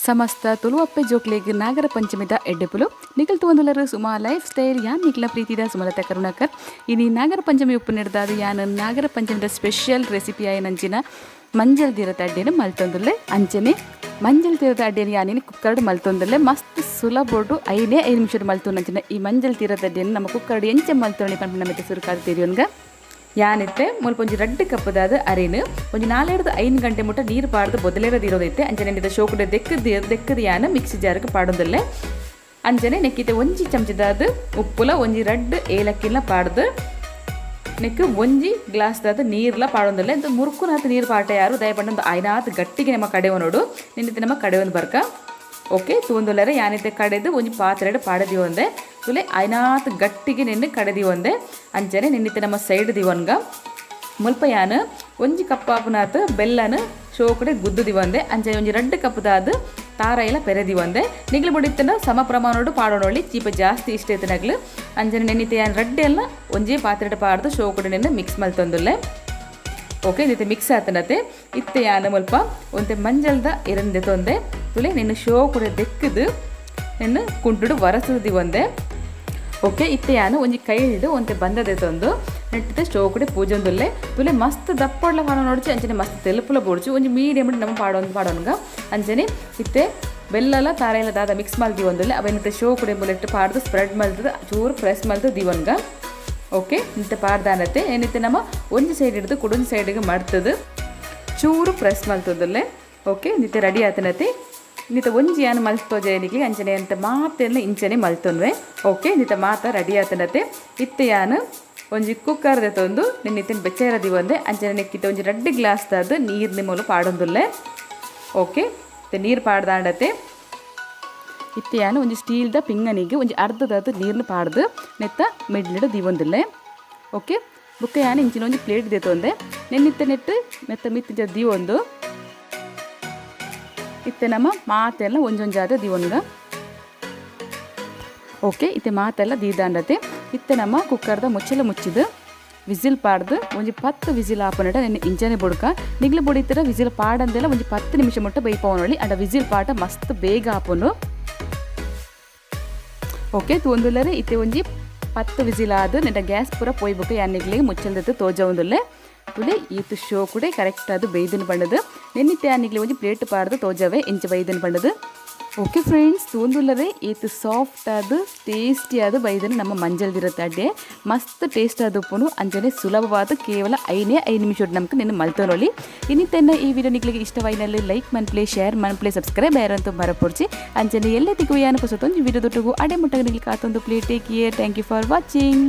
ಸಮಸ್ತ ತುಳುವಪ್ಪೆ ಜೋಕ್ಲೆಗ್ ನಾಗರ ಪಂಚಮಿದ ಎಡ್ಡೆಪುಲು. ನಿಕಲ್ ತೂವೊಂದುಲ್ಲರ್ ಸುಮಾ ಲೈಫ್ ಸ್ಟೈಲ್. ಯಾನ್ ನಿಕ್ಲ ಪ್ರೀತಿದ ಸುಮಲತಾ ಕರುಣಾಕರ್. ಇನಿ ನಾಗರ ಪಂಚಮಿ ಉಪ್ಪುನೆಡ್ದಾದ್ ಯಾನ್ ನಾಗರ ಪಂಚಮಿದ ಸ್ಪೆಷಲ್ ರೆಸಿಪಿ ಆಯಿನಂಚಿನ ಮಂಜಲ್ ದೀರತ ಅಡ್ಡೆನ್ ಮಲ್ತೊಂದುಲ್ಲೆ. ಅಂಚನೆ ಮಂಜಲ್ ತೀರದ ಅಡ್ಡೆನ್ ಯಾನ್ ಇನಿ ಕುಕ್ಕರ್ಡ್ ಮಲ್ತೊಂದುಲ್ಲೆ. ಮಸ್ತ್ ಸುಲಭೊಡು ಐನೇ ಐದು ನಿಮಿಷಡ್ ಮಲ್ತೊನಂಚಿನ ಈ ಮಂಜಲ್ ತೀರದ ಅಡ್ಡೆನ್ ನಮ್ಮ ಕುಕ್ಕರ್ಡ್ ಎಂಚ ಮಲ್ತೊನೊಲಿ ಪನ್ಪಿನ ಮಿತ್ತ್ ಸುರುಕಾದ್ ತೆರಿಯೊನ್ಗ. ಯಾನಿತ್ತೆ ಮುಲ್ಪ ಒಂಜಿ ರಡ್ಡ್ ಕಪ್ಪುದಾದ್ ಅರಿನ್ ಒಂಜಿ ನಾಲೆಡ್ದ್ ಐನ್ ಗಂಟೆ ಮುಟ್ಟ ನೀರು ಪಾಡ್ದ್ ಬೊದಲೇರ ದೀರೊಂದಿತ್ತೆ. ಅಂಚನೆ ನೆತ್ತ ಶೋಕುಡೆ ದೆಕ್ಕ್ ದೆಕ್ಕ್ದ್ ಯಾನ್ ಮಿಕ್ಸಿ ಜಾರ್ಗ್ ಪಾಡೊಂದುಲ್ಲೆ. ಅಂಚನೆ ನೆಕ್ಕಿತ್ತೆ ಒಂಜಿ ಚಮಚದಾದ್ ಉಪ್ಪುಲ, ಒಂಜಿ ರಡ್ಡ್ ಏಲಕ್ಕಿಲ ಪಾಡ್ದ್ ನೆಕ್ ಒಂಜಿ ಗ್ಲಾಸ್ದಾದ್ ನೀರ್ಲ ಪಾಡೊಂದುಲ್ಲೆ. ಇಂದು ಮುರ್ಕುನಾತ್ ನೀರು ಪಾಟ ಯಾರು ದಯ ಪಂಡ ಆಯ್ನಾತ್ ಗಟ್ಟಿಗೆ ನಮ್ಮ ಕಡೆವನೋಡು ನಿನ್ನಿತ್ತೆ ನಮ್ಮ ಕಡೆವೊಂದು ಬರ್ಕ. ಓಕೆ, ತೂಂದುಲ್ಲೆರೆ ಯಾನಿತ್ತೆ ಕಡೆದು ಒಂಜಿ ಪಾತ್ರೆಡ್ ಪಾಡದಿವೊಂದೆ. ತುಲೆ ಆಯ್ನಾತ್ ಗಟ್ಟಿಗೆ ನಿನ್ನ ಕಡೆದಿವೊಂದೆ. ಅಂಚನೆ ನಿನ್ನಿತ್ತೆ ನಮ್ಮ ಸೈಡ್ ದಿವೊನ್ಗ. ಮುಲ್ಪ ಯಾನ್ ಒಂಜಿ ಕಪ್ಪಾಪುನಾತ್ ಬೆಲ್ಲನ್ ಶೋಕಡೆ ಗುದ್ದು ದಿವಂದೆ. ಅಂಚನೆ ಒಂಜಿ ರಡ್ಡ್ ಕಪ್ಪುದಾದ್ ತಾರಾಯಿಲ ಪೆರೆದಿವಂದೆ. ನಿಗ್ಲು ಬುಡಿತ್ತನ ಸಮ ಪ್ರಮಾಣೋಡು ಪಾಡೋಣೊಳ್ಳಿ, ಚೀಪ ಜಾಸ್ತಿ ಇಷ್ಟ ಇತ್ತನಗ್ಲು. ಅಂಚನೆ ನೆನ್ನಿತ್ತೆ ಯಾನ್ ರಡ್ಡೆ ಎಲ್ಲ ಒಂಜೇ ಪಾತ್ರೆಡ್ ಪಾಡ್ದು ಶೋಕಡೆ ನಿನ್ನ ಮಿಕ್ಸ್ ಮಲ್ತೊಂದುಲ್ಲೆ. ಓಕೆ, ಇತ್ತೆ ಮಿಕ್ಸ್ ಆತನತೆ. ಇತ್ತೆ ಯಾನ್ ಮುಲ್ಪ ಒಂತೆ ಮಂಜಲ್ದ ಎರಂದೆ ತೊಂದೆ. ತುಲೆ ನಿನ್ನ ಶೋಕುಡೆ ದೆಕ್ಕದು ನಿನ್ನ ಕುಂಟುಡು ವರಸದ ದಿವಂದೆ. ಓಕೆ, ಇತ್ತೆ ಯಾನ್ ಒಂಜಿ ಕೈಲ್ಡ್ ಒಂತೆ ಬಂದದೆ ತಂದು ನೆಟ್ಟಿದೆ ಶೋಕುಡೆ ಪೂಜೊಂದುಲ್ಲೆ. ತುಲೆ ಮಸ್ತ್ ದಪ್ಪಡ್ಲ ಪಾಡೋ ನೋಡ್ಚಿ, ಅಂಚನೆ ಮಸ್ತ್ ತೆಲುಪುಲ ಬೋಡ್ಚಿ, ಒಂಜಿ ಮೀಡಿಯಮ್ ನಮ್ಮ ಪಾಡೊಂದು ಪಾಡೋನ್ಗ. ಅಂಚನೆ ಇತ್ತೆ ಬೆಲ್ಲಲ ತಾರೆಲ ದಾದ ಮಿಕ್ಸ್ ಮಲ್ದಿ ದಿವೊಂದುಲ್ಲೆ. ಅವೆನಿತ್ತೆ ಶೋಕುಡೆ ಬುಲೆಟ್ ಪಾಡ್ದು ಸ್ಪ್ರೆಡ್ ಮಲ್ತದ ಚೂರು ಪ್ರೆಸ್ ಮಲ್ತು ದಿವೊನ್ಗ. ಓಕೆ, ಇಂತ ಪಾಡ್ದಾನತೆ ಏನಿತ್ತೆ ನಮ್ಮ ಒಂಜಿ ಸೈಡ್ ಹಿಡಿದು ಕುಡೊಂಜಿ ಸೈಡ್ಗೆ ಮಡ್ತದು ಚೂರು ಪ್ರೆಸ್ ಮಲ್ತದಲ್ಲೇ. ಓಕೆ, ನಿತ್ತೆ ರೆಡಿ ಆತನತೆ. ನಿತ ಒಂಜಿ ಯಾನ್ ಮಲ್ತೋಜೆ ನಿಕ್ಲಿ ಅಂಚನೆ ಅಂತ ಮಾತೆಲ್ಲ ಇಂಚನೆ ಮಲ್ತೊನ್ವೆ. ಓಕೆ, ನಿತ ಮಾತ ರೆಡಿ ಆತನತೆ. ಇತ್ತೆ ಯಾನ್ ಒಂಜಿ ಕುಕ್ಕರ್ ದೆತ್ತೊಂದು ನಿನ್ನಿತ್ತಿನ ಬೆಚ್ಚರ ದಿವಂದೆ. ಅಂಚನೆ ನೆಕ್ಕಿತ್ತೆ ಒಂಜಿ ರಡ್ಡ್ ಗ್ಲಾಸ್ ದಾದ್ ನೀರು ನಿಮ್ಮಲು ಪಾಡೊಂದುಲ್ಲೆ. ಓಕೆ, ಇತ್ತೆ ನೀರು ಪಾಡ್ದಾಂಡತೆ. ಇತ್ತೆ ಯಾನ್ ಒಂಜಿ ಸ್ಟೀಲ್ದ ಪಿಂಗನಿಗೆ ಒಂಜಿ ಅರ್ಧದಾದ ನೀರ್ನ ಪಾಡ್ದು ನೆತ್ತ ಮಿಡ್ಲಿಡ್ ದೀವೊಂದುಲ್ಲೆ. ಓಕೆ, ಬೊಕ್ಕ ಯಾನ್ ಇಂಚಿನ ಒಂಜಿ ಪ್ಲೇಟ್ ದೆತ್ತೊಂದೆ. ನೆನ್ನಿತ್ತೆ ನೆಟ್ಟು ಮೆತ್ತ ಮಿತ್ತ ದೀವೊಂದು ಇತ್ತೆ ನಮ್ಮ ಮಾತೆಲ್ಲ ಒಂಜೊಂಜಾದ ದೀವೊನ್ಗ. ಓಕೆ, ಇತ್ತೆ ಮಾತೆಲ್ಲ ದೀದಾಂಡತೆ. ಇತ್ತೆ ನಮ್ಮ ಕುಕ್ಕರ್ದ ಮುಚ್ಚಲ ಮುಚ್ಚಿದು ವಿಸಿಲ್ ಪಾಡ್ದು ಒಂಜಿ 10 ವಿಸಿಲ್ ಆಪನಟ ನೆನ್ನೆ ಇಂಚನೆ ಬುಡ್ಕ. ನಿಗ್ಲು ಬುಡಿತರ ವಿಸಿಲ್ ಪಾಡಂದೆಲ್ಲ ಒಂಜಿ 10 ನಿಮಿಷ ಮುಟ್ಟ ಬೈಪವನೊಳಿ. ಅಂಡ ವಿಸಿಲ್ ಪಾಟ ಮಸ್ತ್ ಬೇಗ ಆಪುಂಡು. ಓಕೆ, ತೂಂದುಲ್ಲರೆ ಇತ್ತೆ ಒಂಜಿ 10 ವಿಸಿಲ್ ಆದ್ ನೆಟ ಗ್ಯಾಸ್ ಪೂರ ಪೋಯ್ ಬೊಕ್ಕ ಯಾನ್ ನಿಗ್ಲಿಗ್ ಮುಚ್ಚಲ್ದತ್ತು ತೋಜವೊಂದುಲ್ಲೆ. ತುಲೆ ಈತ್ ಶೋ ಕೂಡ ಕರೆಕ್ಟ್ ಅದು ಬೈದನ್ ಪಂಡದು. ನೆನ್ನಿತ್ತೆ ಯಾನ್ ನಿಗ್ಲಿ ಒಂಜಿ ಪ್ಲೇಟ್ ಪಾಡ್ದು ತೋಜವೆ ಇಂಚ ಬೈದನ್ ಪಂಡದು. ಓಕೆ ಫ್ರೆಂಡ್ಸ್, ತೂಂದುಲ್ಲರೆ ಈತ್ ಸಾಫ್ಟ್ ಆದ್ ಟೇಸ್ಟಿ ಆದ್ ಬೈದನ್ ನಮ್ಮ ಮಂಜಲ್ದಿರತ್ತೆ ಅಡ್ಡೆ. ಮಸ್ತ್ ಟೇಸ್ಟ್ ಆದ್ ಉಪ್ಪುನು. ಅಂಚನೆ ಸುಲಭವಾದ ಕೇವಲ ಐನೇ ಐದು ನಿಮಿಷ ನಮ್ಗೆ ನಿನ್ನ ಮಲ್ತೊನೊಲಿ. ಇನ್ನಿತ್ತೆನ್ನ ಈ ವಿಡಿಯೋ ನಿಗ್ಲಿಗೆ ಇಷ್ಟವಾಯಿನಲ್ಲಿ ಲೈಕ್ ಮನ್ಪ್ಲೆ, ಶೇರ್ ಮನ್ಪ್ಲೆ, ಸಬ್ಸ್ಕ್ರೈಬ್ ಆಯರಂತೂ ಮರಪೊಡ್ಚಿ. ಅಂಚನೆ ಎಲ್ಲೆ ತಿಕ್ಕುವ ಯಾನ್ ಪೊಸತೊಂಜಿ ವಿಡಿಯೋ ದೊಟ್ಟುಗು ಅಡೆ ಮುಟ್ಟಗ Nigli ಕಾತೊಂದು play. Take care, thank you for watching.